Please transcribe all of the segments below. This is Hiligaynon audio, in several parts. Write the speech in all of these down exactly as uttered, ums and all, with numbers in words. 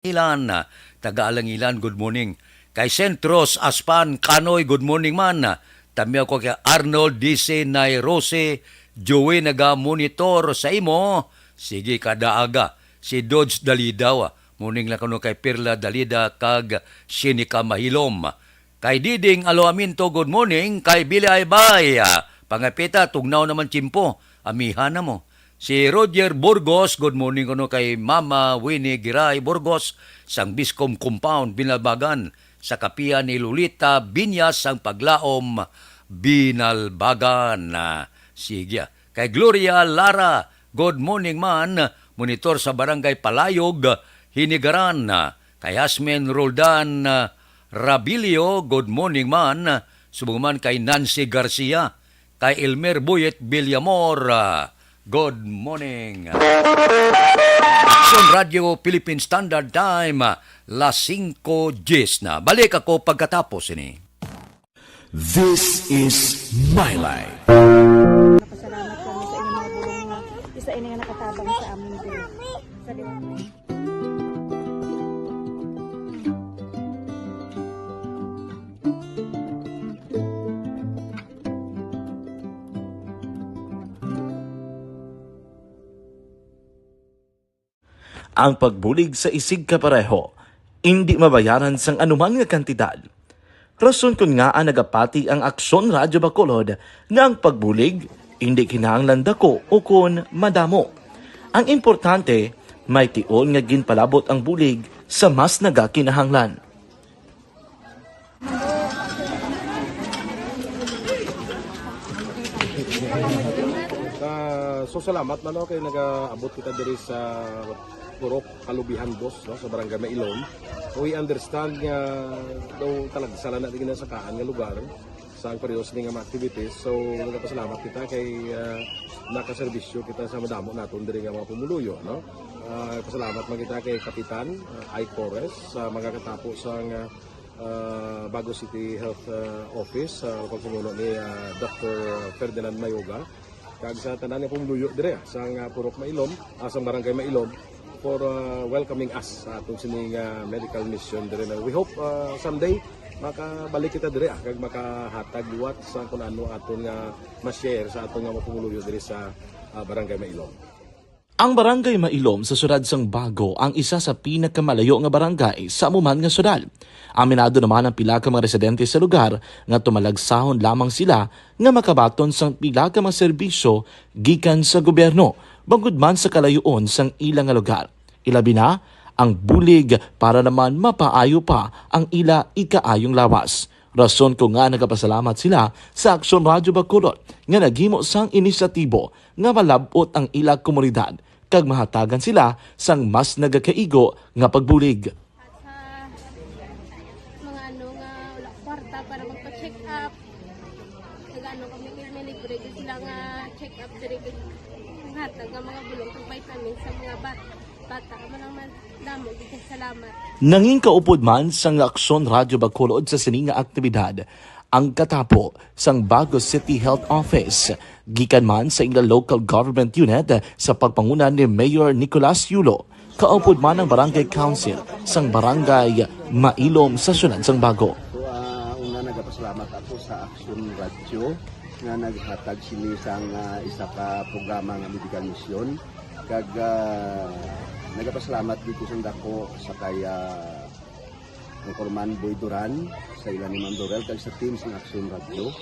Ilan, taga Alangilan, good morning. Kay Centros Aspan Kanoy, good morning man. Tamiyaw ko kay Arnold D C Nairose, Joey naga-monitor sa imo. Sige, kada aga. Si Dodge Dalidaw, morning lang kuno kay Perla Dalida kag Shinika Mahilom. Kay Diding Aloaminto, good morning. Kay Billy Aybay, ah, pangapita, tugnaw naman tiyempo. Amihan na mo. Si Roger Burgos, good morning kuno kay Mama Winnie Giray Burgos, sang Biscom Compound, Binalbagan, sa kapihan ni Lolita Binyas, sang Paglaom, Binalbagan. Ah, sige, ah. Kay Gloria Lara, good morning man, monitor sa Barangay Palayog, Hinigaran. Kay Hasmin Roldan, ah, Rabilio, good morning man, subong man kay Nancy Garcia. Kay Elmer Boyet Villamor, ah, good morning. Aksyon Radio Philippine Standard Time, ah, las singko diyes na. Balik ako pagkatapos ini. This is My Life. Nagpasalamat kami sa inyong mga bulong nga isa ini nga nakatabang sa amin din. Sa Ang pagbulig sa isigkapareho indi mabayaran sang anuman nga kantidad. Rason kon ngaa nagapati ang Aksyon Radyo Bacolod nga ang pagbulig indi kinahanglan daku ukon madamo. Ang importante, may tion nga ginpalabot ang bulig sa mas nagakinahanglan. Ah, so salamat man, no, kay nagaabot kita diri sa Purok Kalubihan dos, no, sa Barangay Mailom. We understand nga daw talagsa lang na din sa kaan nga lugar sa ang periodo sini nga mga activities. So, nagapasalamat kita kay, ah, nakaserbisyo kita sa madamo naton diri nga mga pumuluyo, no? Ah, pasalamat man kita kay Kapitan, ah, Ike Torres sa mga katapo sang, ah, ah, Bago City Health, ah, Office, ah, pagpamuno ni, ah, Doktor Ferdinand Mayoga, kag sa tanan nga pumuluyo dire, ah, sang, ah, Purok Mailom, ah, sang Barangay Mailom, for, ah, welcoming us sa aton sining, ah, medical mission dire na. We hope, ah, someday makabalik kita dire, ah, kag makahatag liwat sa kun ano aton nga ma-share sa aton nga mga pumuluyo dire sa, ah, Barangay Mailom. Ang Barangay Mailom sa siyudad sang Bago ang isa sa pinakamalayo nga barangay sa amo man nga siyudad. Aminado naman ang pila ka mga residente sa lugar nga tumalagsahon lamang sila nga makabaton sang pila ka mga serbisyo gikan sa gobyerno, bangod man sa kalayoon sang ila nga lugar. Ilabi na ang bulig para naman mapaayo pa ang ila ikaayong lawas. Rason ko nga nagapasalamat sila sa Aksyon Radyo Bacolod nga naghimo sang inisyatibo nga malab-ot ang ila komunidad kag mahatagan sila sang mas nagakaigo nga pagbulig. At sa mga ano nga wala kwarta para magpa-check up, nag-ano kami, may libre gyud sila nga check up diri, kag hatag nga mga bulong kag vitamins sa mga bat-, bata. Amo lang man, damo gyud salamat. Nangin kaupod man sang Aksyon Radyo Bacolod sa sini nga aktibidad ang katapo sang Bago City Health Office, gikan man sa ila local government unit sa pagpanguna ni Mayor Nicolas Yulo, kaupod man ang Barangay Council sang Barangay Mailom sa siyudad sang Bago. So, ah, una, nagapasalamat ako sa Aksyon Radyo nga naghatag sini sang, ah, isa ka programa nga medical mission. Kag, ah, nagapasalamat dito sang dako sa kay, ah, Anchorman Boy Duran, sa ila ni Ma'am Dorel, kag sa team sang Aksyon Radyo.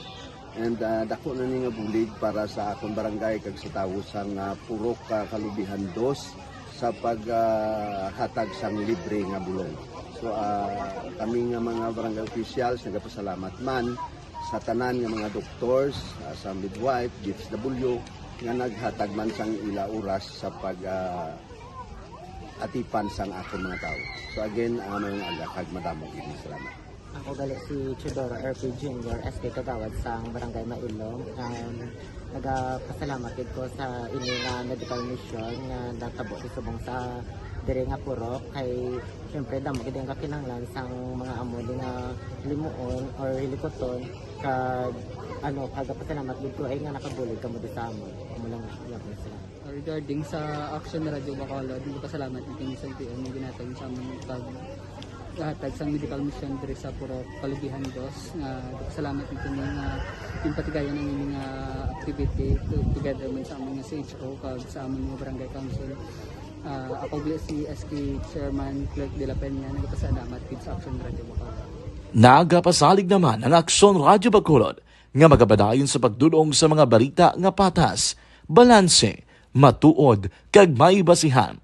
And, ah, dako na ni nga bulig para sa akon barangay kag sa tawo sang, ah, Purok, ah, Kalubihan dos sa pag, ah, hatag sang libre nga bulong. So, ah, kami nga mga barangay officials nagapasalamat man sa tanan nga mga doctors, ah, sa midwife, D S W, nga naghatag man sang ila oras sa pag, ah, atipan sang akon mga tawo. So again, ah, maayong aga kag madamo gid nga salamat. Ako gali si Teodoro R P Junior, S K Kagawad sang Barangay Mailom. Um, nagapasalamat gid ko sa ini nga medical mission nga natabo sa subong sa diri nga purok, kay siyempre damo gid ang kakinahanglan sang mga amo ni nga limuon or hilikuton, kag ano, kagapasalamat gid ko ay nga nakabulig kamo di sa amon. Amo lang, wala ko na sila. Regarding sa Action Radio Bacolod, nagpasalamat kami sa L T O nga ginhatag sa amon pag hatag sang medical mission diri sa Purok Kalubihan Dos, nga nagpasalamat kami kini nga ginpatigayon ang ini nga activity to-, together man sa amon nga C H O kag sa amon nga barangay council. Ah, ako gali si S K Chairman Clerk de la Peña, nagpasalamat gid sa Action Radio Bacolod. Nagapasalig naman ang Aksyon Radyo Bacolod nga magapadayon sa pagdul-ong sa mga balita nga patas, balanse, matuod, kag may basihan.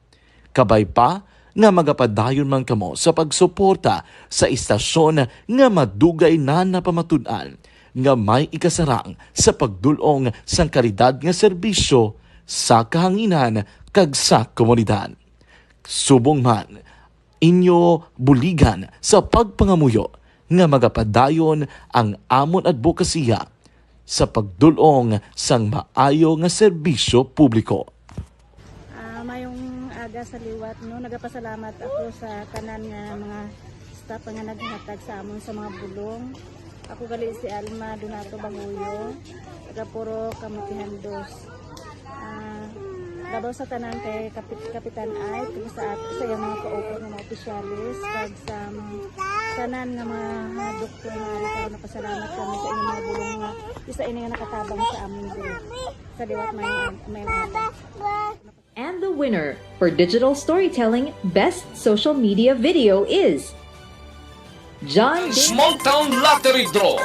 Kabay pa nga magapadayon man kamo sa pagsuporta sa istasyon nga madugay na napamatud-an nga may ikasarang sa pagdul-ong sang kalidad nga serbisyo sa kahanginan kag sa komunidad. Subong man, inyo buligan sa pagpangamuyo nga magapadayon ang amon adbokasiya sa pagdul-ong sang maayo nga serbisyo publiko. Ah, mayong aga sa liwat, no? Nagapasalamat ako sa tanan nga mga staff nga naghatag sa amon sa mga bulong. Ako gali si Alma Donato Banguyo, taga Purok Kamutihan Dos. Ah, labaw sa tanan kay Kapit-, Kapitan Ike, kag sa at-, sa iyang mga kaupat nga mga opisyales, kag sa mga tanan nga mga, ah, doktor nga ari karon, napasalamat kami sa inyong mga bulong nga isa ini nga nakatabang sa amin diri. Sa liwat, may, may aga. And the winner for digital storytelling best social media video is John David. Small Town Lottery Draw.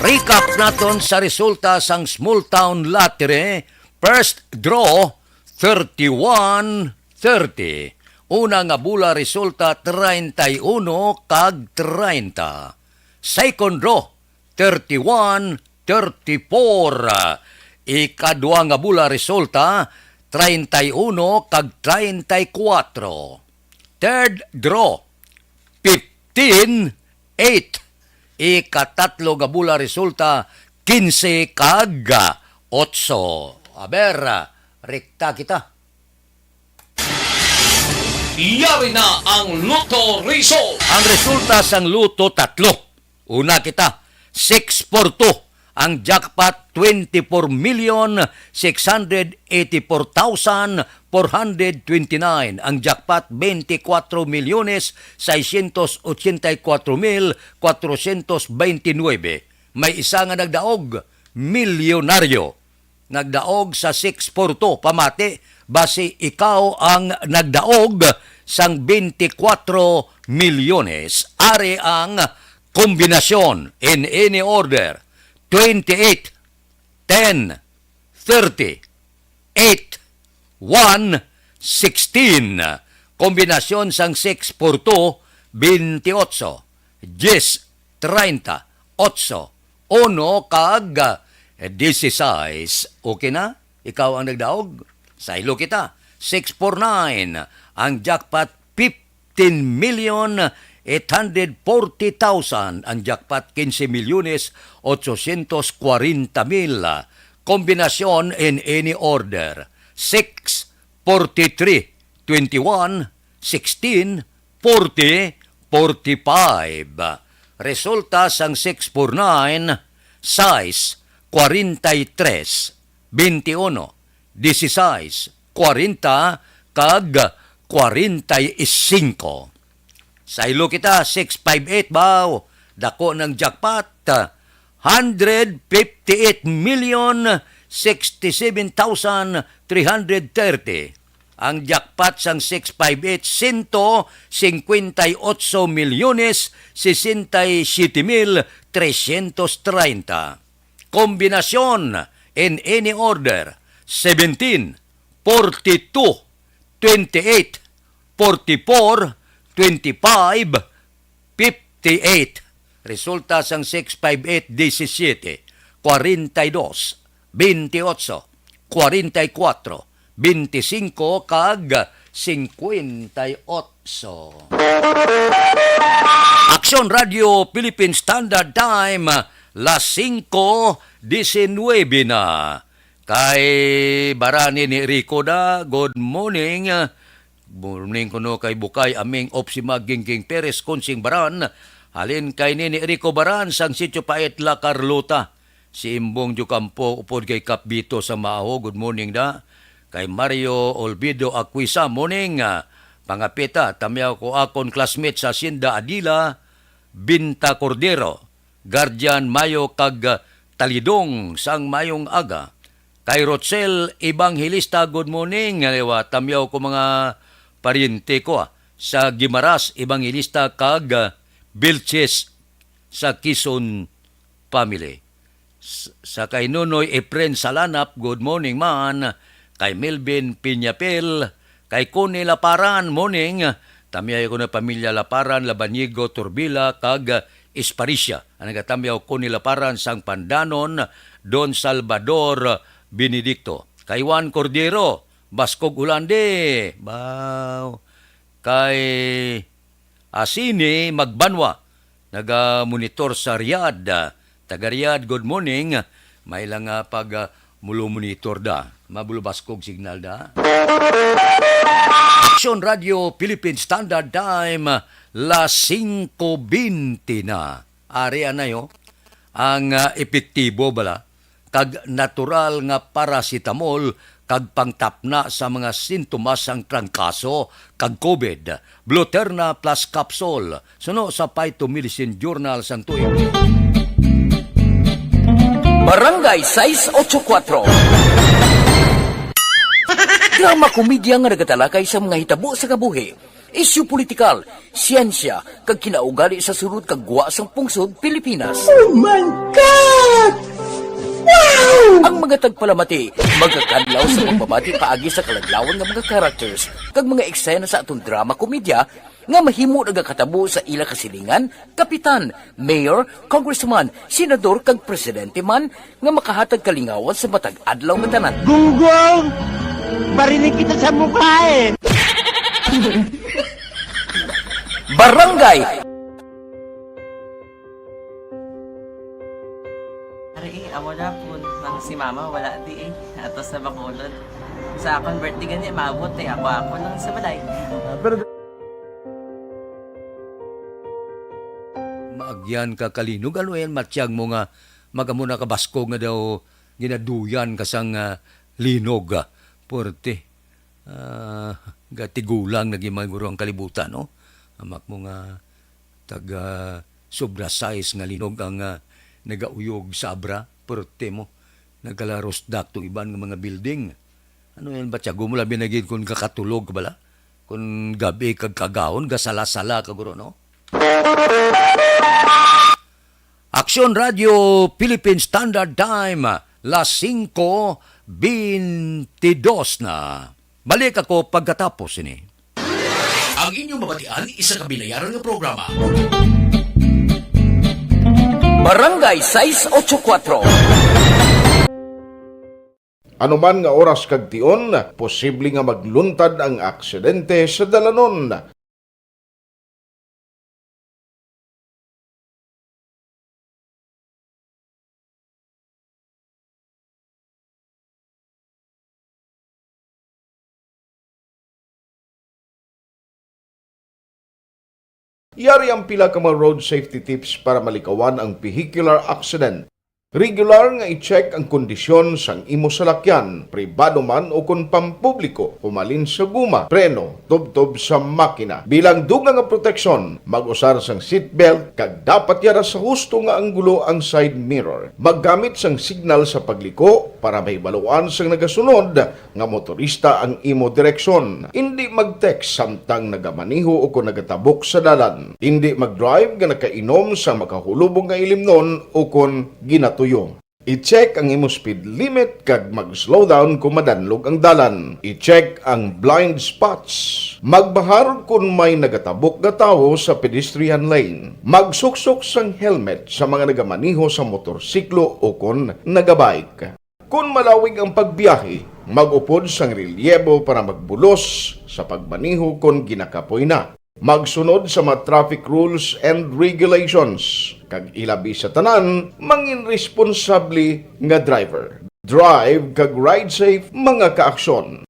Recap naton sa resulta sang Small Town Lottery. First draw, thirty-one thirty. Una nga bola resulta, treinta y uno kag treinta. Second draw, thirty-one thirty-four. Ikadua nga bola resulta, treinta y uno kag treinta y cuatro. Third draw, fifteen eight. Ikatatlo nga bola resulta, quince kag otso. Aber, rekta kita. Yari na ang Lotto Result. Ang resulta sang Lotto tatlo. Una kita, six four two. Ang jackpot, twenty-four million six hundred eighty-four thousand four hundred twenty-nine. Ang jackpot, twenty-four milyones seiscientos ochenta y cuatro mil cuatrocientos veintinueve. May isa nga nagdaog, milyonaryo. Nagdaog sa six four two. Pamati, basi ikaw ang nagdaog sang twenty-four milyones. Ari ang kombinasyon in any order: twenty-eight, ten, thirty, eight, one, sixteen. Kombinasyon sang six four two, twenty-eight, diyes, treinta, otso, uno, kag, ah, dieciséis. Okay na? Ikaw ang nagdaog? Saylo kita. Six four nine. Ang jackpot, fifteen million eight hundred forty thousand. Ang jackpot, quince milyones ochocientos cuarenta mil. Kombinasyon in any order: six, forty-three, twenty-one, sixteen, forty, forty-five. Resulta sang six four nine, sais, kwarenta y tres, twenty-uno, dieciséis, kwarenta, kag kwarenta y cinco. Saylo kita, six five eight, baw. Dako ng jackpot. Hundred fifty-eight million sixty-seven thousand three hundred thirty. Ang jackpot sang six five eight, sento singkwenta y otso milyones sesenta y siyete mil tresyentos treinta. Kombinasyon in any order: seventeen, forty-two, twenty-eight, forty-four, twenty-five, fifty-eight. Resulta sang six five eight, disisiete, kwarenta y dos, bentiocho, kwarenta y kuwatro, bentisinko, kag singkwenta y otso. Aksyon Radio Philippine Standard Time, las singko disinwebe na. Kay Barani ni Rico da, good morning. Morning kuno kay Bukay Aming Opsima Gingging Perez Consing Baran. Halin kay Nini Rico Baran sang Sitio Pait, La Carlota. Si Imbong Diocampo upod kay Kap Bito sa Maho, good morning da. Kay Mario Olvido Aquisa, morning, ah, pangapita, tamyaw ko akon classmate sa Sinda Adila, Binta Cordero, guardian Mayo kag, ah, Talidong sang mayong aga. Kay Rochelle Evangelista, good morning. Aliwa, tamyaw ko mga paryente ko, ah, sa Guimaras Evangelista kag, ah, Vilches sa Quezon family. S-, sa kay Nonoy Efren Salanap, good morning man. Kay Melvin Piñapel, kay Connie Laparan, morning. Tamyay ko na pamilya Laparan, Labaniego, Turbila, kag Esparicia. Ang nagatamyaw, Connie Laparan sang Pandanon, Don Salvador Benedicto. Kay Juan Cordero, Baskog Ulande. Baw. Kay Asini Magbanwa, naga-monitor sa Riyadh. Ah, taga Riyadh, good morning. May lang, ah, pag, ah, mulo-monitor da. Mabulubas kog signal da. Action Radio Philippine Standard Time, las singko bente na. Ari anay, oh, ang, ah, epektibo bala kag natural nga paracetamol kag pangtapna sa mga sintomas sang trangkaso kag COVID. Bluterna Plus Capsule, suno sa Phytomedicine Journal sang tuig. Barangay sais ocho kuatro. Drama komedya nga nagatalakay sa mga hitabo sa kabuhi, isyu politikal, siyensya, kag kinaugali sa sulod kag gwa sang pungsod Pilipinas. Oh my God! Wow! Ang mga tagpalamati magakadlaw sa pagbabati paagi sa kaladlawan nga mga characters kag mga eksena sa aton drama komedya nga mahimo nagakatabo sa ila kasilingan, kapitan, mayor, congressman, senador, kag presidente man nga makahatag kalingawan sa matag adlaw nga tanan. Gunggong! Barinig kita sa mukha eh! Barangay! Ari, eh, amo na po. Ang si mama, wala di eh. Ato sa Bacolod. Sa akon birthday gani, maabot eh. Ako, ako lang sa balay. Ah, pero Maagyan ka kalinog. Ano yan, matyag mo nga magamo na kabaskog nga daw ginaduyan ka sang, ah, linog, ah. Puwerte. Ah, gatigulang na gid man guro ang kalibutan, no? Amak mo nga taga sobra size nga linog ang, ah, nagauyog sa abra, puwerte mo. Nagkalaros dak tong iban nga mga building. Ano yan, batyago mo labi na gid kung kakatulog ka bala? Kung gabi kag kagahon, gasala-sala ka guro, no? Aksyon Radio Philippine Standard Time, las singko bentidos na. Balik ako pagkatapos ini. Ang inyong mabatian, isa ka binayaran nga programa. Barangay sais ocho kuatro. Anuman nga oras kag tion, posible nga magluntad ang aksidente sa dalanon. Yari ang pila ka mga road safety tips para malikawan ang vehicular accident. Regular nga i-check ang kondisyon sang imo salakyan, pribado man o kon pampubliko, humalin sa guma, preno, tubtob sa makina. Bilang dugang nga proteksyon, mag-usar sang seatbelt kag dapat yara sa husto nga anggulo ang side mirror. Maggamit sang signal sa pagliko para mahibaluan sang nagasunod nga motorista ang imo direksyon. Indi mag-text samtang nagamaneho o kon nagatabok sa dalan. Indi mag-drive nga nakainom sa makahulubong nga ilimnon o kon ginatuyo. I-check ang imo speed limit kag mag-slow down kon madanlog ang dalan. I-check ang blind spots. Magbahar kon may nagatabok nga tawo sa pedestrian lane. Magsuksok sang helmet sa mga nagamaneho sa motorsiklo o kon nagabike. Kon malawig ang pagbiyahe, mag-upod sang relyebo para magbulos sa pagmaneho kon ginakapoy na. Magsunod sa mga traffic rules and regulations, kag ilabi sa tanan, mangin responsable nga driver. Drive kag ride safe, mga kaaksyon.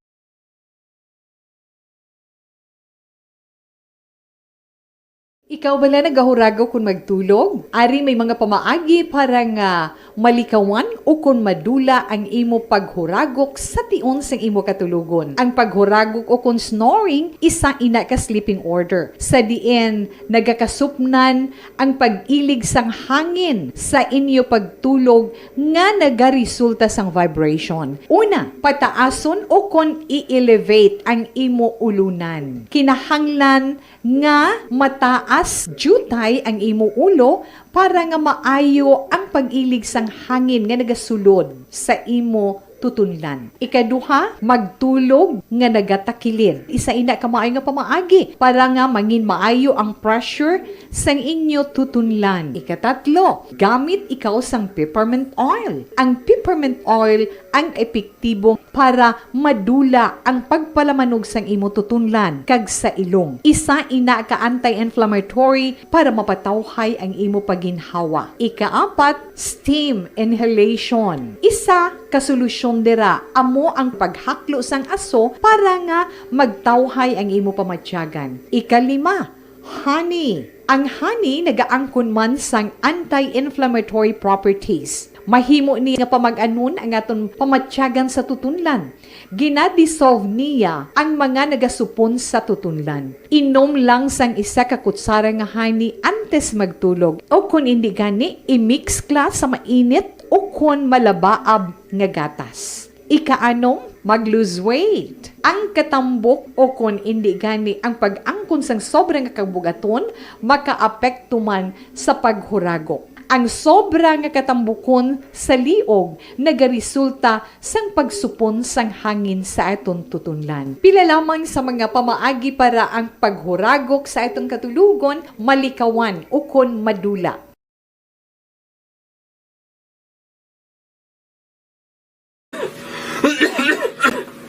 Ikaw bala nagahuragok kon magtulog? Ari may mga pamaagi para nga malikawan o kon madula ang imo paghuragok sa tion sang imo katulogon. Ang paghuragok o kon snoring, isa ina ka sleeping order, sa diin nagakasupnan ang pag-ilig sang hangin sa inyo pagtulog nga nagaresulta sang vibration. Una, pataason o kon i-elevate ang imo ulunan. Kinahanglan nga mataas diutay ang imo ulo para nga maayo ang pag-ilig sang hangin nga nagasulod sa imo tutunlan. Ikaduha, magtulog nga nagatakilid. Isa ina ka maayo nga pamaagi para nga mangin maayo ang pressure sang inyo tutunlan. Ikatatlo, gamit ikaw sang peppermint oil. Ang peppermint oil ang epektibo para madula ang pagpalamanog sang imo tutunlan kag sa ilong. Isa ina ka anti-inflammatory para mapatawhay ang imo paginhawa. Ikaapat, steam inhalation. Isa ka solusyon dira amo ang paghaklo sang aso para nga magtawhay ang imo pamatyagan. Ikalima, honey. Ang honey nagaangkon man sang anti-inflammatory properties. Mahimo ni nga pamag-anon ang aton pamatyagan sa tutunlan. Gina-dissolve niya ang mga nagasupon sa tutunlan. Inom lang sang isa ka kutsara nga honey antes magtulog, o kon indi gani, i-mix kla sa mainit o kon malabaab nga gatas. Ikaanom, mag-lose weight. Ang katambok o kon indi gani ang pag-angkon sang sobra nga kabugaton makaapekto man sa paghuragok. Ang sobra nga katambukon sa liog nagaresulta sang pagsupon sang hangin sa aton tutunlan. Pila lamang sa mga pamaagi para ang paghuragok sa aton katulogon malikawan ukon madula.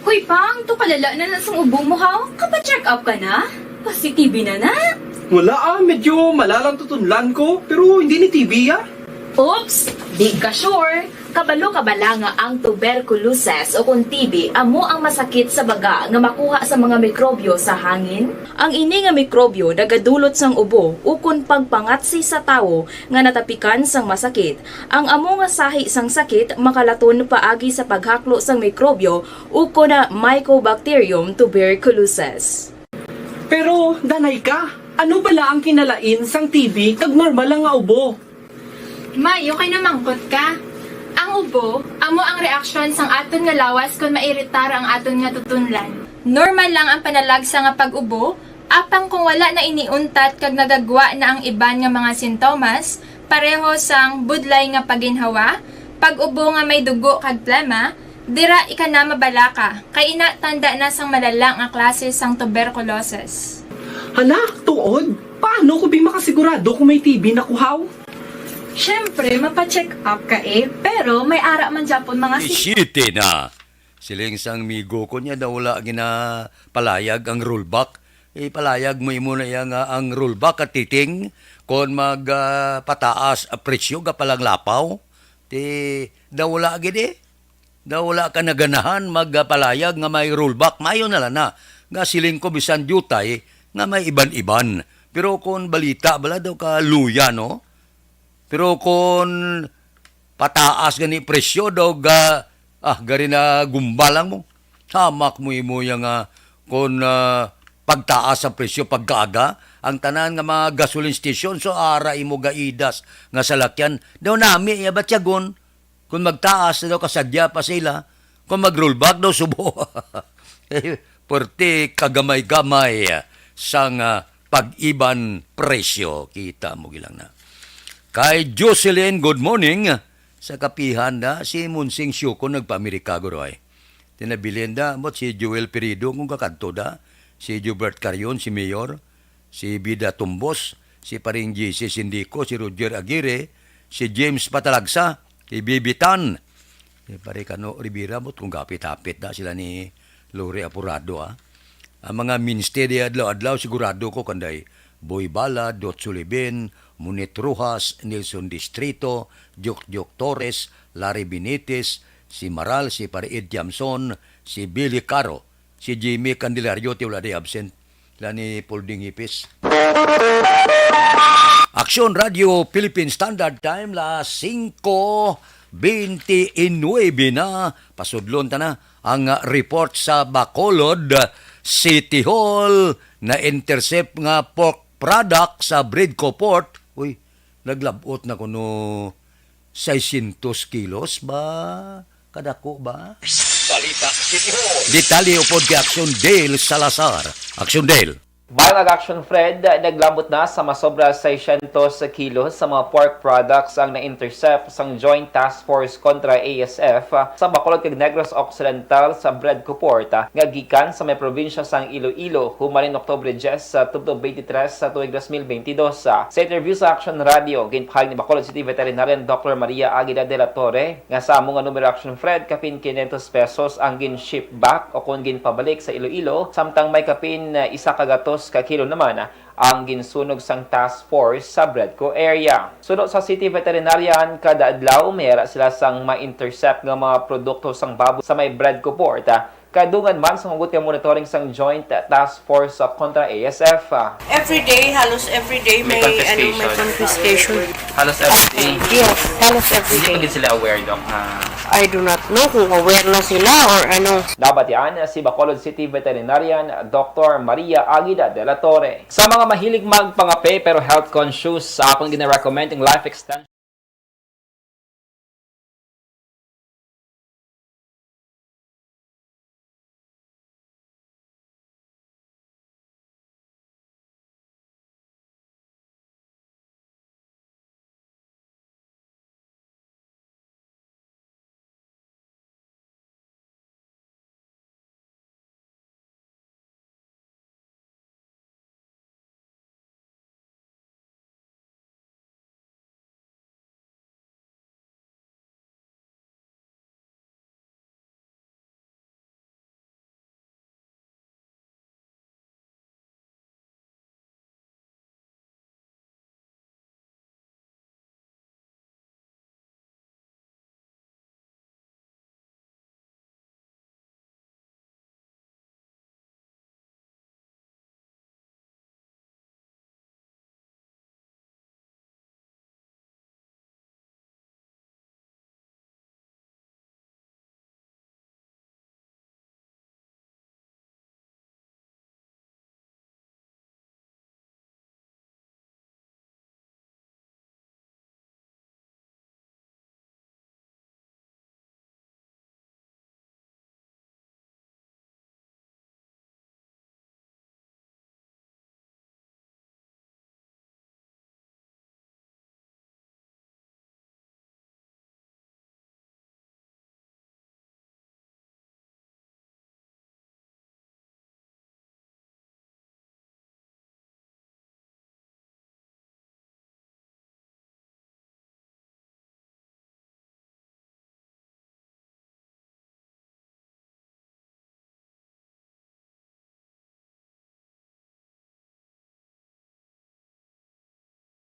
Hoy, Pang, to kalala na na sang ubo mo, ha? Kapa-check up ka na? Kasi T B na na. Wala, ah, medyo malalang tutunlan ko, pero hindi ni T B, ah. Oops, di ka sure. Kabalo ka bala nga ang tuberculosis o kon T B amo ang masakit sa baga nga makuha sa mga mikrobyo sa hangin? Ang ini nga mikrobyo nagadulot sang ubo ukon pagpangatsi sa tawo nga natapikan sang masakit. Ang amo nga sahi sang sakit makalaton paagi sa paghaklo sang mikrobyo ukon na Mycobacterium tuberculosis. Pero, danay ka, ano bala ang kinalain sang T B kag normal lang nga ubo? May, okay na mangkot ka. Ang ubo, amo ang reaksyon sang aton nga lawas kon mairitar ang aton nga tutunlan. Normal lang ang panalagsa nga pag-ubo, apang kung wala na ini untat kag nagagwa na ang iban nga mga sintomas, pareho sang budlay nga paginhawa, pag-ubo nga may dugo kag plema, dira ika na mabalaka, kay ina tanda na sang malala nga klase sang tuberculosis. Hala, tuod? Paano ko bi makasigurado kung may T B na ko, haw? Siyempre, mapa-check up ka eh, pero may ara man gyapon mga si- Isite na. Siling sang migo ko niya daw wala ginapalayag ang rollback. Ipalayag mo imo na iya nga ang rollback at titing kon mag, ah, pataas ang presyo ka palang lapaw. Ti daw wala gid eh. Daw wala ka naganahan magpalayag nga may rollback. Mayo na lang na. Nga siling ko bisan diutay nga may iban-iban. Pero kon balita bala daw ka luya, no? Pero kon pataas gani presyo daw ga, ah, gari na gumba lang mo. Hamak mo imo ya nga kon, ah, pagtaas ang presyo pagkaaga, ang tanan nga mga gasoline station, so ara imo gaidas nga salakyan, daw nami iya batyagon. Kon magtaas daw kasadya pa sila, kon mag-rollback daw subo. Eh, perti kagamay-gamay sang, ah, pag-iban presyo. Kita mo gilang na. Kay Jocelyn, good morning. Sa kapihan na, si Monsing Siuko nagpa-Amerika, guro, ay. Tinabilin da, ambot si Joel Perido kung kakadto da, si Jubert Carion, si Mayor, si Bida Tumbos, si Paring J C Sindico, si Roger Aguirre, si James Patalagsa, si Bibi Tan, si Pare Kano Rivera, ambot kung gapit-hapit da sila ni Lori Apurado, ah. Ang mga mainstay di adlaw-adlaw, sigurado ko, kanday Boy Bala, Dot Sulibin, Munit Rojas, Nelson Distrito, Jokjok Torres, Larry Benitez, si Maral, si Pare Ed Tiamson, si Billy Caro, si Jimmy Candelario, ti wala di absent, la ni Polding Hipis. Aksyon Radio Philippine Standard Time, las singko bente y nuebe na. Pasudlon ta na ang, ah, report sa Bacolod City Hall. Na-intercept nga pork product sa Bredco Port. Uy, naglabot na kuno seiscientos kilos ba? Kadako ba? Balita City Hall. Detalye upod kay Aksyon Dale Salazar. Aksyon Dale. Balang ag Aksyon Fred, naglabot na sa masobra seiscientos kilos sa mga pork products ang na-intercept sang Joint Task Force kontra A S F sa Bacolod kag Negros Occidental sa Bredco Port, nga gikan sa may probinsya sang Iloilo, human ning Oktubre diyes sa tubtob twenty-three sa tuig dos mil bentidós. Sa interview sa Aksyon Radio, ginpahayag ni Bacolod City Veterinarian Doctor Maria Aguila de la Torre nga sa amo nga numero, Aksyon Fred, kapin quinientos pesos ang gin-ship back o kon ginpabalik sa Iloilo, samtang may kapin, ah, isa ka gatos ka kilo naman ang ginsunog sang task force sa Bredco area. Suno sa City Veterinarian, kada adlaw may ara sila sang ma-intercept nga mga produkto sang baboy sa may Bredco Port, ah, kadungan man sa hugot nga monitoring sang Joint Task Force, ah, kontra A S F, ah. Every day, halos every day May may, ano, may confiscation. Confiscation. Halos every day. Yes, halos every Hindi pa day. Gid sila aware, Doc, na I do not know kung aware na sila or ano. Nabatian si Bacolod City Veterinarian Doctor Maria Aguida de la Torre. Sa mga mahilig magpangape pero health conscious, sa akon gina-recommend ang Life Extension.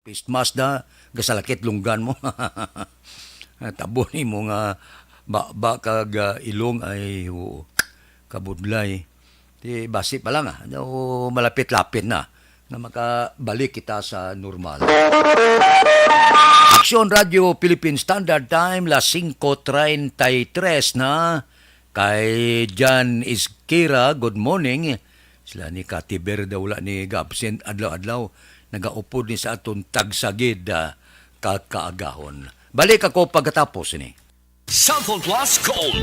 Face mask na, gasalakit lunggan mo. Tabo nimo nga baba kag, ah, ilong ay, oo, kabudlay. Di basi pa lang, ah, no, malapit-lapit na nga makabalik kita sa normal. Aksyon Radio Philippine Standard Time, las singko treinta y tres na. Kay Jan Izquierda, good morning. Sila ni Kati Verde, wala ni ga-absent adlaw-adlaw. Nagaupod ni sa aton tagsagid, ah, kakaagahon. Balik ako pagkatapos ni. Cellphone Plus Gold.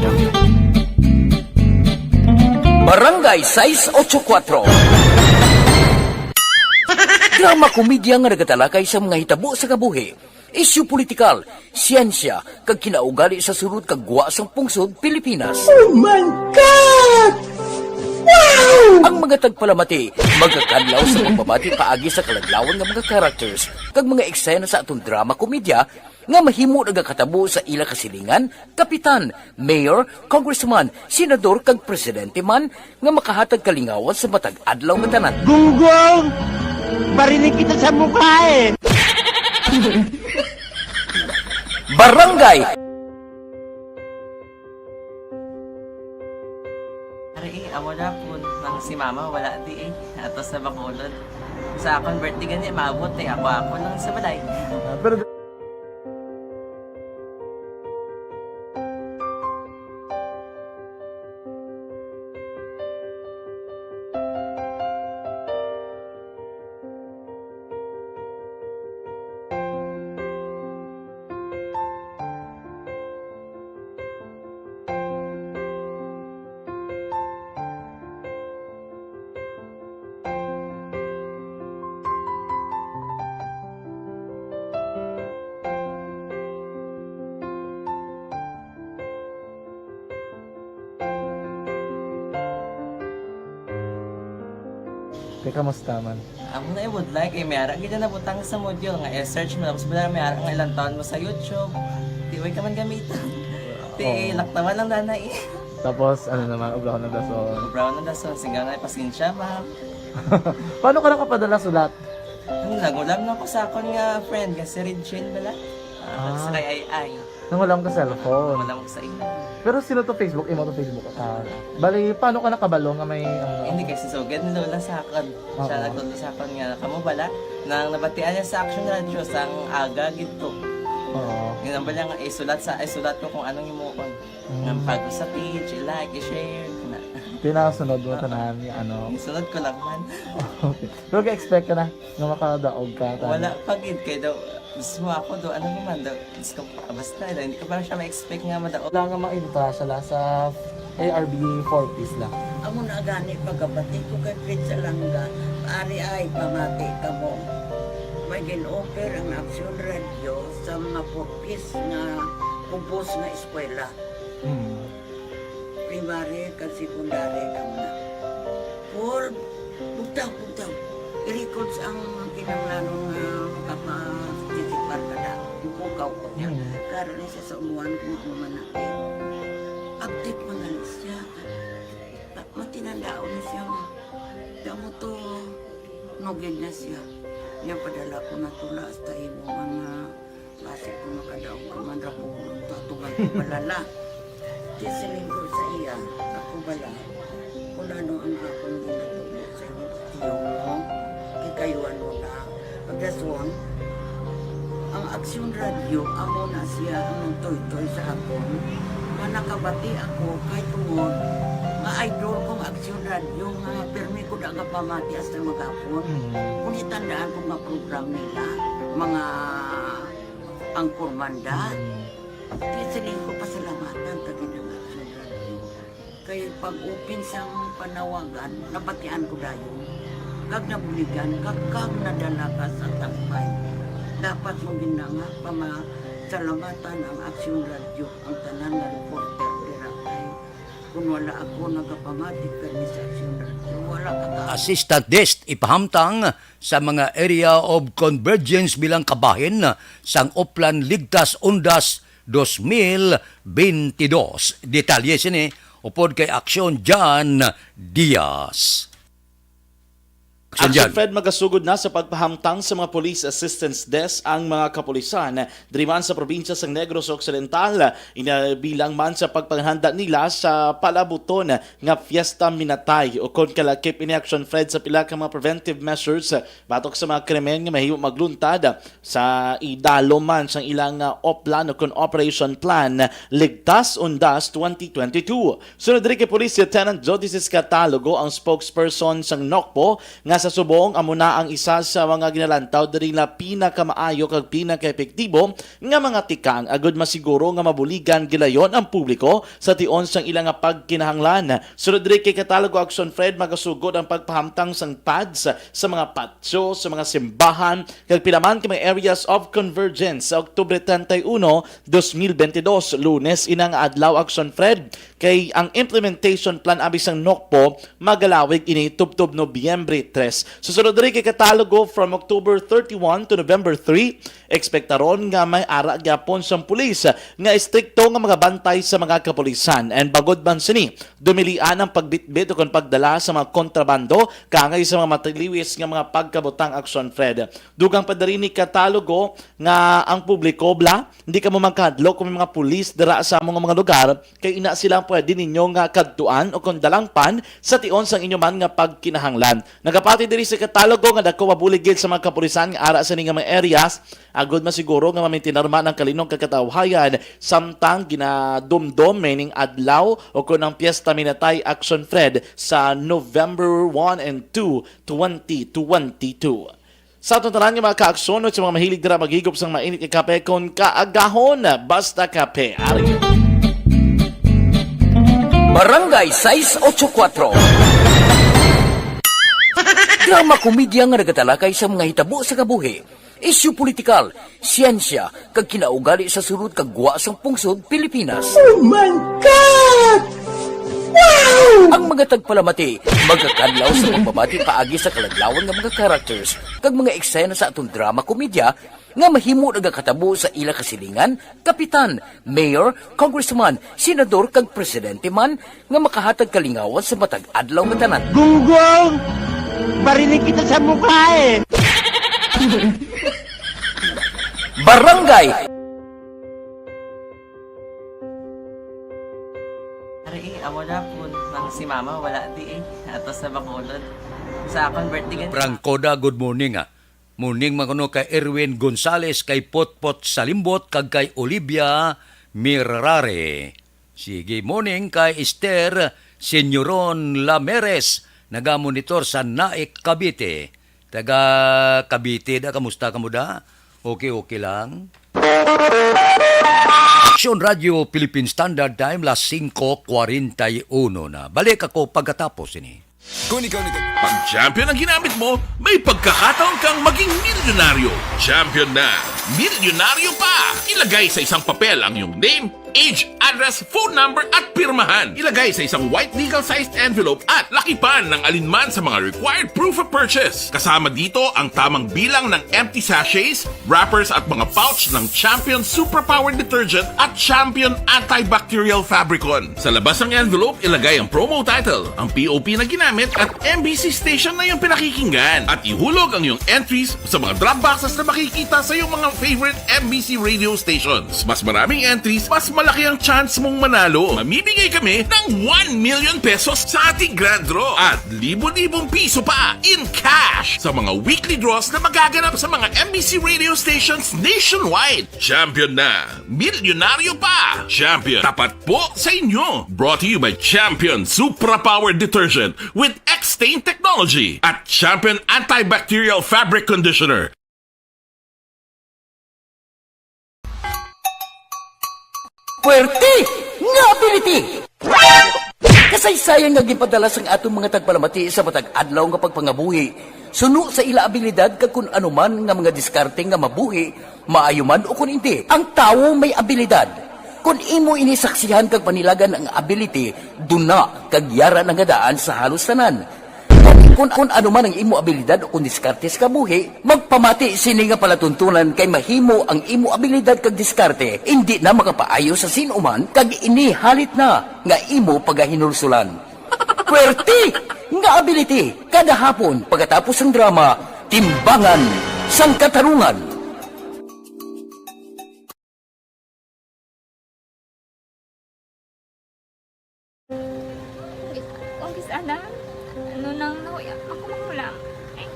Barangay sais ocho kuatro. Drama komedya nga nagatalakay sa mga hitabo sa kabuhi, isyu politikal, siyensya, kag kinaugali sa sulod kag gwa sang pungsod Pilipinas. Oh my God! Wow! Ang mga tagpalamati magakadlaw sa pagbabati paagi sa kaladlawan nga mga characters kag mga eksena sa aton drama komedya nga mahimo nagakatabo sa ila kasilingan, kapitan, mayor, congressman, senador, kag presidente man nga makahatag kalingawan sa matag adlaw nga tanan. Gunggong! Barinig kita sa mukha eh! Barangay! Ari, eh, amo na po, nang si mama wala di eh. Ato sa Bacolod. Sa akong birthday gani, maabot eh. Ako, ako lang sa balay. Ah, pero Te, kamusta man? Amo na, I would like, eh, may ara gid na nabutang sa module nga i-search mo, tapos wala, may ara nga ilang taon mo sa YouTube. Di, way ka man gamiton. Ti, Oo. Laktawan lang, nanay. Tapos, ano naman, obra ko ng dason. Obra ko ng dason, sigaw na, pasensya, ma'am. Paano ka nakapadala sulat? Ano, nag-ulam na ako sa akon nga friend, nga si Regine bala. Ah, Ah. Sa kay Ay Ay. Nangulam ka cellphone. Wala mo sa imo. Pero sino to Facebook? Imo to Facebook account? Bali, paano ka nakabalo nga may, ano? Hindi, kay si Sugad ni Lola sa akon. Siya Oo. nagtudlo sa akon nga, kamo bala, nang nabatian niya sa Action Radio, sang aga gid to. Oo. Yun ang bala nga, isulat sa, isulat ko kung anong himuon. Mm. Nga pag sa page, i-like, i-share, na. Tinasunod mo tanan, ano? Isunod ko lang man. Okay. Pero ka-expect ka na nga makadaog ka, tama? Wala pa gid, kay daw, mismo ako daw, ano naman daw, Diyos ko, basta daw, hindi ko pa siya ma-expect nga madaog. Wala nga mainta siya la sa A R B four Ps la. Amo na gani, pagabati ko kay Fred Salanga, ari ay, pamati kamo. May gin-offer ang Action Radio sa mga four Ps nga kubos nga eskwela. Hmm. Primary kag secondary kamo na. Paul, bugtaw, bugtaw. I-records ang kinahanglanon nga makapa-, participar ka na. Bukaw ko niya. Hmm. Karon ni siya sa umuan kung ano man natin. Update man na siya. Ma-, matinandaon na siya. Damo to, nugid na siya. Niya padala ko na tula hasta imo mga Basi ko makadaog ka man ra ko, tutugan ko palala. Di siling ko sa iya, ako bala, kung ano ang akong ginatubo sa iyo, iyo mo, kikayuan mo na. Pagkaswang, ang Aksyon Radio, amo na siya ang nagtoy-toy sa akon. Nga nakabati ako kay tungod nga idol kong Aksyon Radio nga pirmi ko da nga pamati hasta maghapon. Mm. Kung itandaan ko nga program nila, mga Anchormanda. Mm. Kaya siling ko pasalamatan ta gid ang Action Radio. Kay pag-open sang panawagan, nabatian ko dayon. Kag nabuligan, kag, kag nadala ka sa tampay. Dapat mo gid na nga pamasalamatan ang Action Radio, ang tanan nga reporter dira kay Kung wala ako nagapamati permi sa Aksyon Radio, wala ka ka- Assistant Desk ipahamtang sa mga Area of Convergence bilang kabahin sang Oplan Ligtas Undas dos mil bentidós. Detalye sini upod kay Aksyon Jan Diaz. Action Action Jan. Fred, magasugod na sa pagpahamtang sa mga Police Assistance Desk ang mga kapulisan diri man sa probinsya sang Negros Occidental, ina bilang man sa pagpanghanda nila sa palabuton nga Fiesta Minatay. Ukon kalakip ini, Action Fred, sa pila ka mga preventive measures batok sa mga krimen nga mahimo magluntad sa idalom man sang ilang, ah, Oplan o kon Operation Plan Ligtas Undas twenty twenty-two. Sunod diri kay Police Lieutenant Jodicis Catalogo, ang spokesperson sang NOCPO, nga sa subong amo na ang isa sa mga ginalantaw diri nga pinakamaayo kag pinakaepektibo nga mga tikang agud masiguro nga mabuligan gilayon ang publiko sa tion sang ila nga pagkinahanglan. Sunod diri kay Catalogo, Action Fred, magasugod ang pagpahamtang sang pads sa mga patio, sa mga simbahan, kag pila man ka mga areas of convergence sa Oktubre treinta y uno, dos mil bentidós, Lunes ina nga adlaw, Action Fred, kay ang implementation plan abi sang NOCPO magalawig ini tubtob Nobyembre tres. Susunod diri kay Catalogo, from October thirty-one to November three, ekspektaron nga may ara gyapon sang pulis nga estrikto nga magabantay sa mga kapulisan. And bangod man sini, dumilian ang pagbitbit ukon pagdala sa mga kontrabando kaangay sa mga matiliwis nga mga pagkabutang, Action Fred. Dugang pa diri ni Catalogo nga ang publiko, bala, hindi kamo magkahadlok kung may mga pulis dira sa among mga lugar, kay ina sila ang pwede ninyo nga kadtuan o kon dalangpan sa tion sang inyo man nga pagkinahanglan. Nagapat Diri sa katalogo nga dako mabulig gid sa mga kapulisan nga ara sini nga mga areas, agud masiguro nga mamintinar man ang kalinog kag katawhayan samtang ginadumdom ining adlaw o kon ang Piyesta Minatay Action Fred sa November one and two, twenty twenty-two. Sa aton tanan nga mga kaakson, sa mga mahilig dira maghigop sang mainit nga kape kon kaagahon, basta kape. Ari. Barangay sais ocho kuwatro. Drama komedya nga nagatalakay sa mga hitabo sa kabuhi, isyu politikal, siyensya, kag kinaugali sa sulod kag gwa sang pungsod Pilipinas. Oh my God! Wow! Ang mga tagpalamati magakadlaw sa pagbabati paagi sa kaladlawan nga mga characters kag mga eksena sa aton drama komedya nga mahimo nagakatabo sa ila kasilingan, kapitan, mayor, congressman, senador, kag presidente man nga makahatag kalingawan sa matag adlaw nga tanan. Gunggong! Barinig kita sa mukha eh! Barangay! Ari, eh, amo na po, nang si mama wala di eh. Ato sa Bacolod. Sa akong birthday ganito. Prangkoda, good morning, ah. Morning man kuno kay Erwin Gonzales, kay Potpot Salimbot, kag kay Olivia Mirare. Sige, morning kay Esther Senyoron Lameres, nagamonitor sa Naik, Cavite. Taga Cavite da, kamusta kamo da? Okay, okay lang. Aksyon Radio Philippine Standard Time, las singko kwarenta y uno na. Balik ako pagkatapos ini. Kung ikaw ni Pag champion ang ginamit mo, may pagkakataon kang maging milyonaryo. Champion na! Milyonaryo pa! Ilagay sa isang papel ang iyong name, age, address, phone number, at pirmahan. Ilagay sa isang white legal-sized envelope at lakipan ng alinman sa mga required proof of purchase. Kasama dito ang tamang bilang ng empty sachets, wrappers, at mga pouch ng Champion Superpower Detergent at Champion Antibacterial Fabricon. Sa labas ng envelope, ilagay ang promo title, ang P O P na ginamit, at M B C station na iyong pinakikinggan. At ihulog ang iyong entries sa mga drop boxes na makikita sa iyong mga favorite M B C radio stations. Mas maraming entries, mas malaki ang chance mong manalo. Mamimigay kami ng one million pesos sa ating grand draw at libo-libong piso pa in cash sa mga weekly draws na magaganap sa mga M B C radio stations nationwide. Champion na! Milyonaryo pa! Champion, tapat po sa inyo! Brought to you by Champion Supra Power Detergent with X-Stain Technology at Champion Antibacterial Fabric Conditioner. Puwerte nga ability! Kasaysayan nga ginpadala sang aton mga tagpalamati sa matag adlaw nga pagpangabuhi, suno sa ila abilidad kag kun ano man nga mga diskarte nga mabuhi, maayo man o kun indi. Ang tawo may abilidad. Kun imo ini saksihan kag panilagan ang ability, duna kag yara na nga daan sa halos tanan. Kun, kun ano man ang imo abilidad o kun diskarte sa kabuhi, magpamati sini nga palatuntunan kay mahimo ang imo abilidad kag diskarte indi na makapaayo sa sin-o man kag ini halit na nga imo pagahinulsulan. Puwerte nga ability kada hapon pagkatapos sang drama, Timbangan sang Katarungan. Umpisa na, ano nang nahuya ako magulang. Ay,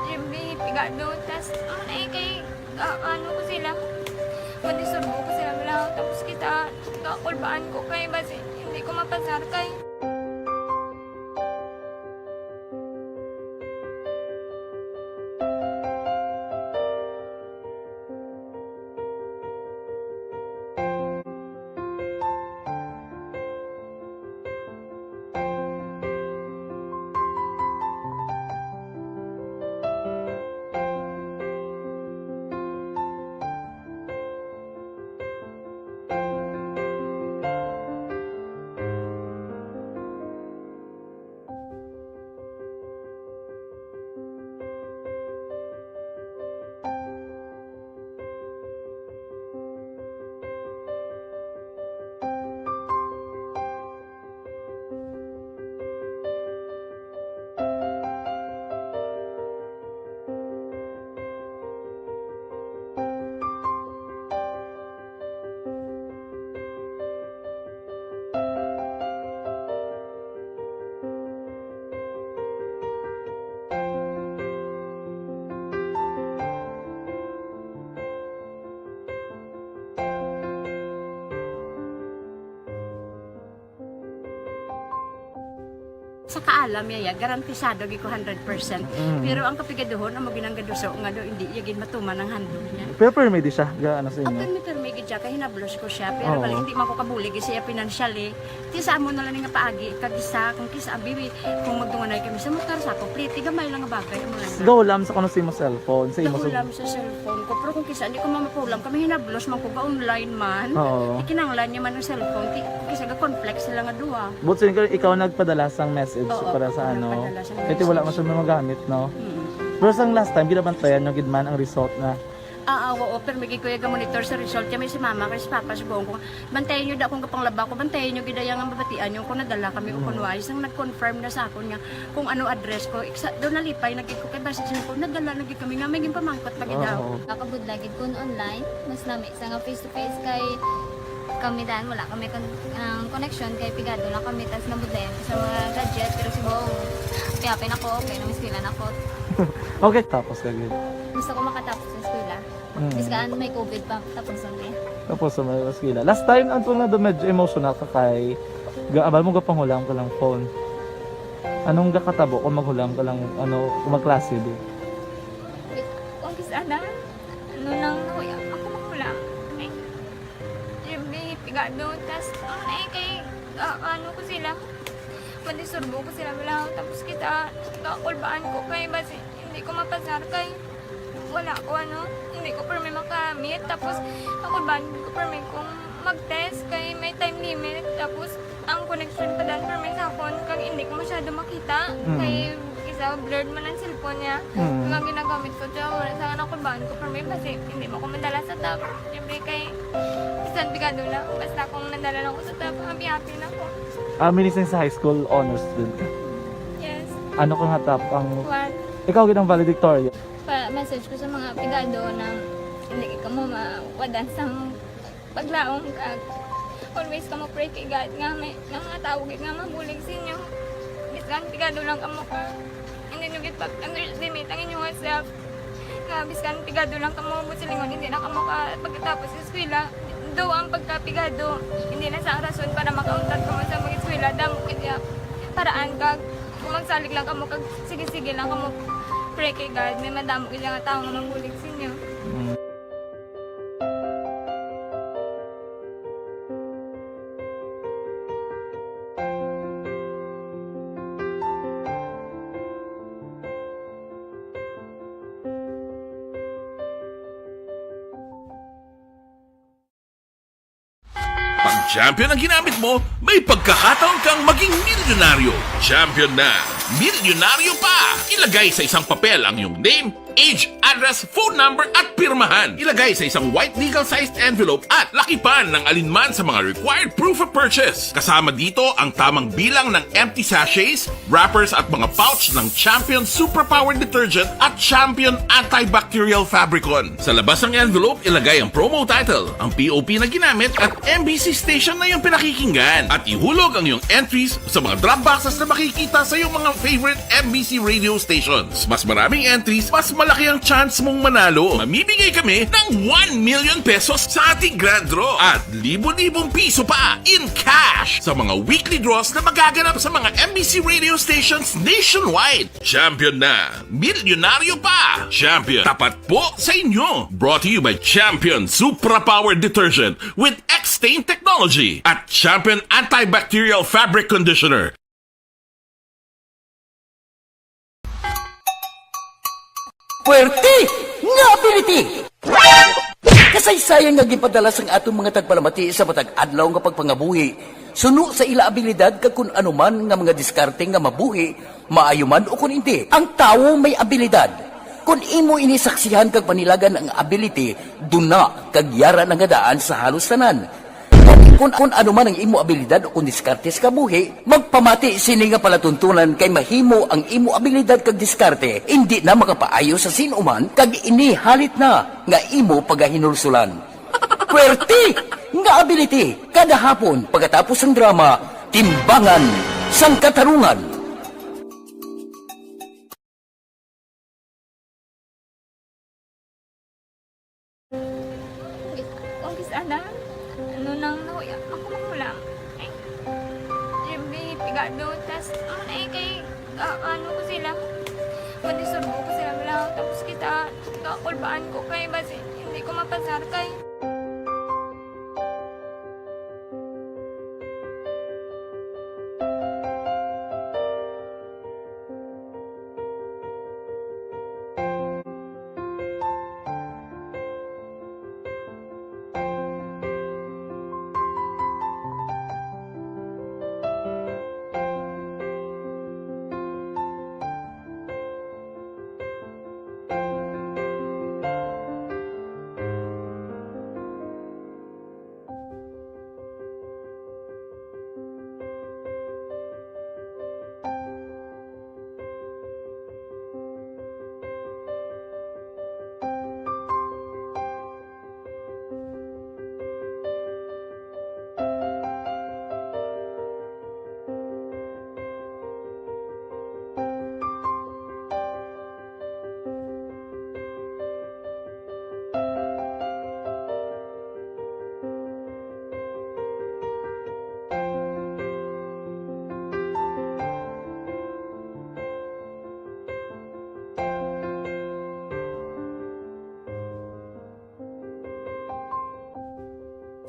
Jimmy, pigado, tas, ano na eh, kay, ah, ano ko sila, madisturbo ko sila, wala, tapos kita, kakulbaan ko kay, basi, hindi ko mapasar kay. Sa kaalam niya, ya, garantisado gid ko hundred percent. Mm. Pero ang kapigaduhon, amo ginang gaduso nga daw hindi iya gid matuman ang handog niya. Pero permi di siya, ga, ano sa inyo? Permi, permi gid siya, kay hinablos ko siya. Pero Oo. bali, hindi man ko kabulig siya financially. Ti sa amo na lang nga paagi, kag isa, kung kisa, abi, kung magdunganay kami sa motor, sa ako, pliti, gamay lang nga bagay, amo lang. Gahulam sa kuno sa imo cellphone, sa imo sa Gahulam sa cellphone ko, pero kung kisa, hindi ko mamapulam, kami hinablos man ko, ga-online man. Oo. Ikinanglan niya man ang cellphone, ti, kung kisa, ga-conflict sila nga duha. But so, ikaw, ikaw nagpadala sang message Oo, para sa ako ano? nagpadala sang Kaya wala message. man siya magamit, no? Mm. Pero sang last time, ginabantayan nyo gid man ang result na Ah, ah, oo, pero may gid ko yung monitor sa result. Kaya may si mama, kay si papa, si buong ko. Bantayan nyo da kung kapanglaba ko, bantayan nyo gid ang mabatian nyo kung nadala kami o kung Mm. wala. Isang nag-confirm na sa akon nga kung ano address ko. Iksa, doon nalipay, nagkik ko kay basta siya ko, nadala, nagkik kami nga, may ginpamangkot pa gid daw. Oo. Nakabudlay gid kun online, mas lami sa nga face to face kay kami dan, wala kami kon-, ang connection kay pigado lang kami, tas nabudlayan ko sa mga gadget, pero si Bong, kaya pinako, okay, namistilan ako. Okay, tapos ka gid. Gusto ko makatapos sa eskwela. Mm. Biskan may covid pa, tapos ang eh. Tapos sa mga eskwela. Last time, ang tunga na medyo emotional ka kay, ga-, abal mo gapangulam ka lang phone. Anong gakatabo kung maghulam ka lang, ano, kung magklase, di? Wait, kung kis-, ana, ano nang nahuya, ako maghulam. Ay, siyempre, pigado, tas, ano na eh, kay, ah, ano ko sila, madisturbo ko sila, wala, tapos kita, kakulbaan ko, kay basi, hindi ko mapasar, kay, wala ko, ano, hindi ko permi makamit. Tapos, ako ba, hindi ko permi kung mag-test kay may time limit. Tapos, ang connection pa dan permi sa akon, kag hindi ko masyado makita. Mm. Kay, isa, blurred man ang cellphone niya. Mm. Kung ang ginagamit ko, siya, wala sa akin, ako ba, ko permi, basi, hindi mo ko madala sa top. Siyempre, kay, bisan pigado lang, basta kung nadala lang ko sa top, happy-happy na ko. Ah, minising sa high school, honors student ka? Yes. Ano ka nga top ang One. Ikaw gid ang valedictorian. Pa-message ko sa mga pigado na hindi ka mo mawadan sa paglaom, kag always ka mo pray kay God nga may, nga mga tawo gid nga mabulig sa inyo. Bisan pigado lang kamo ka, hindi nyo gid pag-underestimate ang inyong self. Nga biskan pigado lang kamo, buot silingon, hindi na kamo ka pagkatapos sa eskwela. Daw ang pagkapigado, hindi na sa rason para makauntat kamo sa mag-eskwela. Damo gid ya paraan kag kung magsalig lang kamo kag sige-sige lang kamo pray kay God, may madamo gid nga tawo nga mabulig sa inyo. Mm. Pag champion ang ginamit mo, may pagkakataon kang maging milyonaryo. Champion na, milyonaryo pa! Ilagay sa isang papel ang iyong name, age, address, phone number, at pirmahan. Ilagay sa isang white legal-sized envelope at lakipan ng alinman sa mga required proof of purchase. Kasama dito ang tamang bilang ng empty sachets, wrappers, at mga pouch ng Champion Superpower Detergent at Champion Antibacterial Fabricon. Sa labas ng envelope, ilagay ang promo title, ang P O P na ginamit, at M B C station na iyong pinakikinggan. At ihulog ang iyong entries sa mga drop boxes na makikita sa iyong mga favorite M B C radio stations. Mas maraming entries, mas malaki ang chance mong manalo. Mamimigay kami ng one million pesos sa ating grand draw at libo-libong piso pa in cash sa mga weekly draws na magaganap sa mga M B C radio stations nationwide. Champion na, milyonaryo pa! Champion, tapat po sa inyo! Brought to you by Champion Supra Power Detergent with X-Stain Technology at Champion Antibacterial Fabric Conditioner. Puwerte nga ability! Kasaysayan nga ginpadala sang aton mga tagpalamati sa matag adlaw nga pagpangabuhi, suno sa ila abilidad kag kun ano man nga mga diskarte nga mabuhi, maayo man o kun indi. Ang tawo may abilidad. Kun imo ini saksihan kag panilagan ang ability, duna kag yara na nga daan sa halos tanan. Kun, kun ano man ang imo abilidad o kun diskarte sa kabuhi, magpamati sini nga palatuntunan kay mahimo ang imo abilidad kag diskarte indi na makapaayo sa sin-o man kag ini halit na nga imo pagahinulsulan. Puwerte nga ability kada hapon pagkatapos sang drama, Timbangan sang Katarungan. Kung kis-, ana, ano nang nahuya, ako maghulam. Ay, Jimmy, piga Ano, tas, ano na eh, kay, ah, ano ko sila, madisturbo ko sila, wala. Tapos kita, kakulbaan ko kay basi, hindi ko mapasar kay.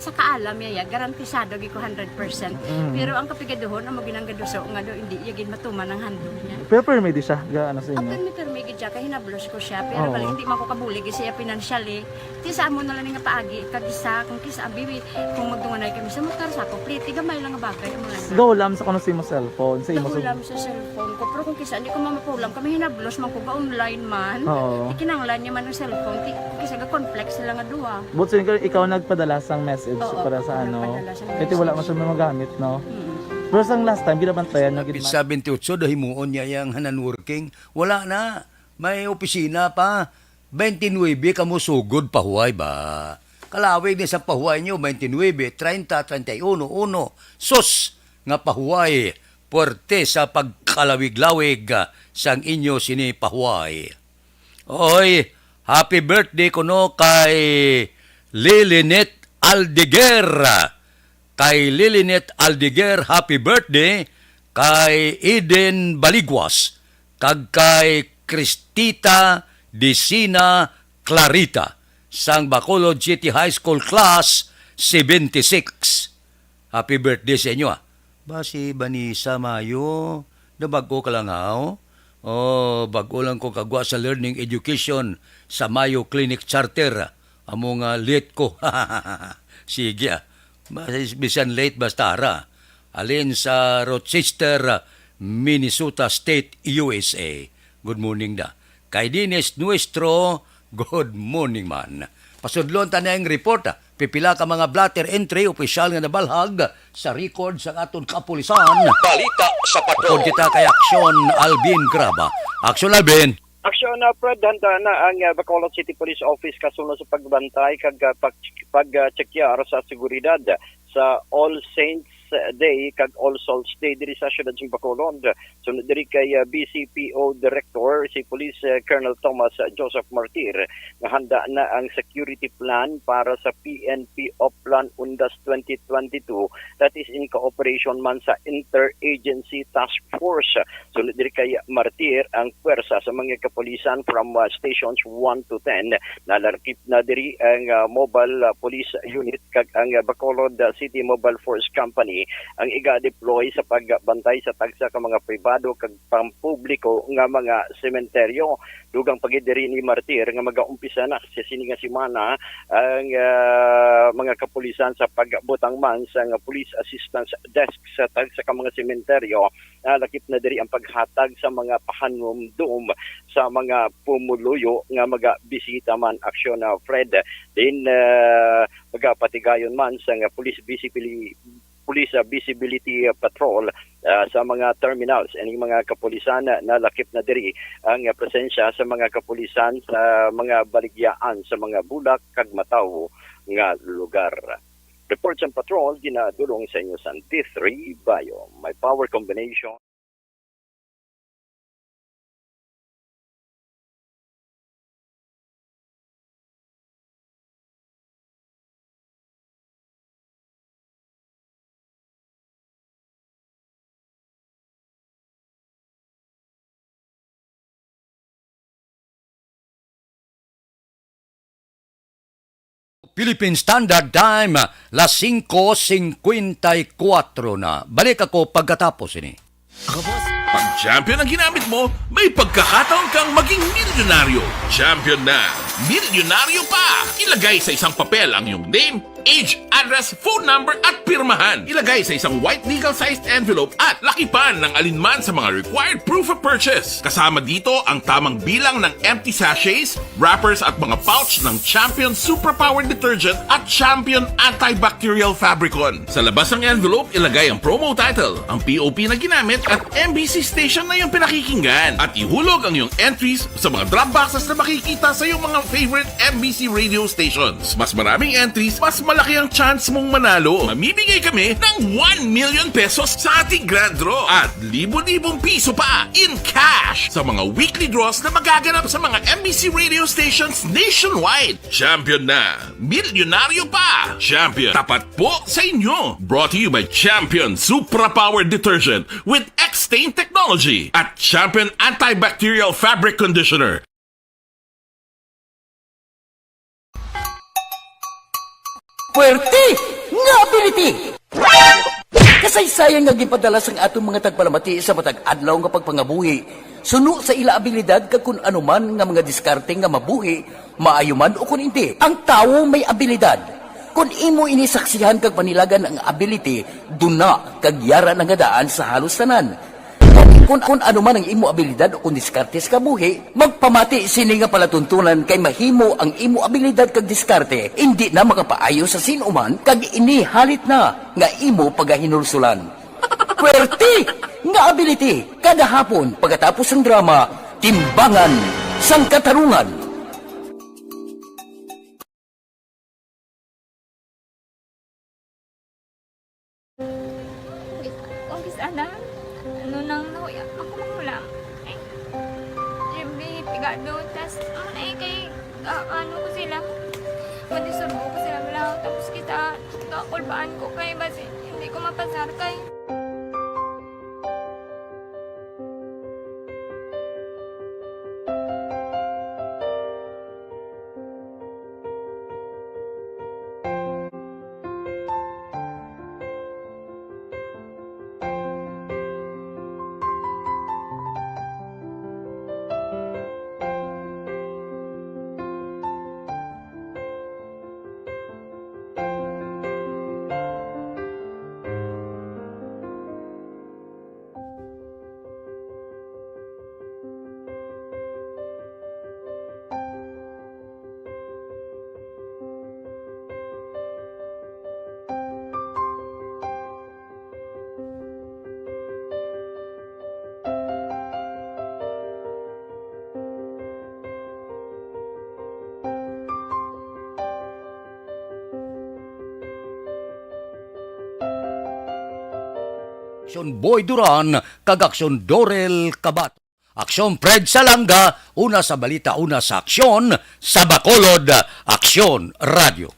Sa kaalam niya, ya, garantisado gid ko hundred percent. Mm. Pero ang kapigaduhon, amo ginang gaduso nga do, hindi iya gid matuman ang handog niya. Pero permi di siya, ga-, ano sa inyo? Ah, permi, permi gid siya, kay hinablos ko siya. Pero Oo. bali, hindi man ko kabulig siya financially. Ti sa amo na lang nga paagi, kag isa, kung kisa, bibi, kung magdunganay kami sa motor, sa ako, pliti, gamay lang nga bagay, amo lang na. Gahulam sa kuno sa imo cellphone, sa imo Gahulam sa cellphone ko, pero kung kisa, hindi ko mamapulam, kami hinablos man ko, ga-online man. Oo. Ikinanglan niya man ang cellphone, ti, kung kisa, ga-conflict sila nga duha. But so, ikaw, ikaw nagpadala sang message Oo, para sa ako ano? nagpadala sang Kasi wala message. man siya magamit, no? Mm. Pero sang last time, ginabantayan na gid man. Pizza twenty-eight, daw himuon niya yang hanan working. Wala na. May opisina pa. Twenty-nine kamo sugod pahuway ba? Kalawig ni sa pahuway nyo, twenty-nine, treinta, treinta y uno, uno. Sus! Nga pahuway, puwerte sa pagkalawig-lawig, ah, sang inyo sini pahuway. Oy, happy birthday kuno kay Lilinet Aldeguer. Kay Lilinet Aldeguer, happy birthday. Kay Eden Baliguas, kag kay Cristita Dicina Clarita, sang Bacolod City High School Class seventy-six. Happy birthday sa inyo, ah. Ba si Vanessa Mayo, nabag-o ka lang, haw? Oh, bag-o lang ko kagwa sa learning education sa Mayo Clinic Charter. Amo nga late ko. Sige, ah. Mas-, bisan late, basta ara. Alin sa Rochester, Minnesota State, U S A. Good morning da. Kay Dennis Nuestro, good morning man. Pasudlon ta na ang report, ah. Pipila ka mga blotter entry opisyal nga nabalhag sa record sang aton kapulisan. Balita sa Patrol. Upod kita kay Aksyon Alvin Graba. Aksyon Alvin. Aksyon, uh, Fred, handa na ang, uh, Bacolod City Police Office kasunod sa pagbantay kag, uh, pag, pag, uh, tsekyar sa seguridad sa All Saints Day kag All Souls Day diri sa siyudad sa Bacolod. Sunod diri kay, uh, B C P O Director, si Police, uh, Colonel Thomas, uh, Joseph Martir, nga handa na ang security plan para sa P N P Oplan Undas twenty twenty-two, that is in cooperation man sa Interagency Task Force. Sunod diri kay Martir, ang pwersa sa mga kapulisan from, uh, stations one to ten, nalakip na diri ang, uh, Mobile, uh, Police Unit kag ang, uh, Bacolod, uh, City Mobile Force Company ang iga-deploy sa pagbantay sa tagsa ka mga pribado kag pampubliko nga mga sementeryo. Dugang pa gid diri ni Martir nga magaumpisa na sa sini nga semana ang, ah, mga kapulisan sa pagbutang man sa nga Police Assistance Desk sa tagsa ka mga sementeryo. Ah, lakip na diri ang paghatag sa mga pahanumdom sa mga pumuluyo nga magabisita man, Aksyon, ah, Fred. Din, ah, magapatigayon man sa nga police visibili-, Police, ah, Visibility, ah, Patrol, ah, sa mga terminals. Ining mga kapulisan, ah, nalakip na diri ang, ah, presensya sa mga kapulisan sa mga baligyaan sa mga bulak kag matawo nga lugar. Report sa Patrol, ginadulong sa inyo sa D three Bayo. May power combination. Philippine Standard Time, las singko singkwenta y kuwatro na. Balik ako pagkatapos ini. Pag champion ang ginamit mo, may pagkakataon kang maging milyonaryo. Champion na, milyonaryo pa! Ilagay sa isang papel ang iyong name, age, address, phone number, at pirmahan. Ilagay sa isang white legal-sized envelope at lakipan ng alinman sa mga required proof of purchase. Kasama dito ang tamang bilang ng empty sachets, wrappers, at mga pouch ng Champion Superpower Detergent at Champion Antibacterial Fabricon. Sa labas ng envelope, ilagay ang promo title, ang P O P na ginamit, at M B C station na iyong pinakikinggan. At ihulog ang iyong entries sa mga drop boxes na makikita sa iyong mga favorite M B C radio stations. Mas maraming entries, mas malaki ang chance mong manalo. Mamimigay kami ng one million pesos sa ating grand draw at libo-libong piso pa in cash sa mga weekly draws na magaganap sa mga M B C radio stations nationwide. Champion na! Milyonaryo pa! Champion, tapat po sa inyo! Brought to you by Champion Supra Power Detergent with X-Stain Technology at Champion Antibacterial Fabric Conditioner. Puwerte nga ability! Kasaysayan nga ginpadala sang aton mga tagpalamati sa matag adlaw nga pagpangabuhi suno sa ila abilidad kag kun ano man nga mga diskarte nga mabuhi, maayo man o kun indi. Ang tawo may abilidad. Kun imo ini saksihan kag panilagan ang ability, duna kag yara na nga daan sa halos tanan. Kun, kun ano man ang imo abilidad o kun diskarte sa kabuhi, magpamati sini nga palatuntunan kay mahimo ang imo abilidad kag diskarte indi na makapaayo sa sin-o man kag ini halit na nga imo pagahinulsulan. Puwerte nga ability kada hapon pagkatapos sang drama, Timbangan sang Katarungan. Kung kis-, ana, ano nang nahuya ako manghulam? Ay, Jimmy, pigado, tas, ano na eh, kay, ah, ano ko sila, madisurbo ko sila, wala, tapos kita, kakulbaan ko kay, basi, hindi ko mapasar kay. Aksyon Boy Duran kag Aksyon Dorel Kabato. Aksyon Fred Salanga, una sa balita, una sa aksyon, sa Bacolod, Aksyon Radio.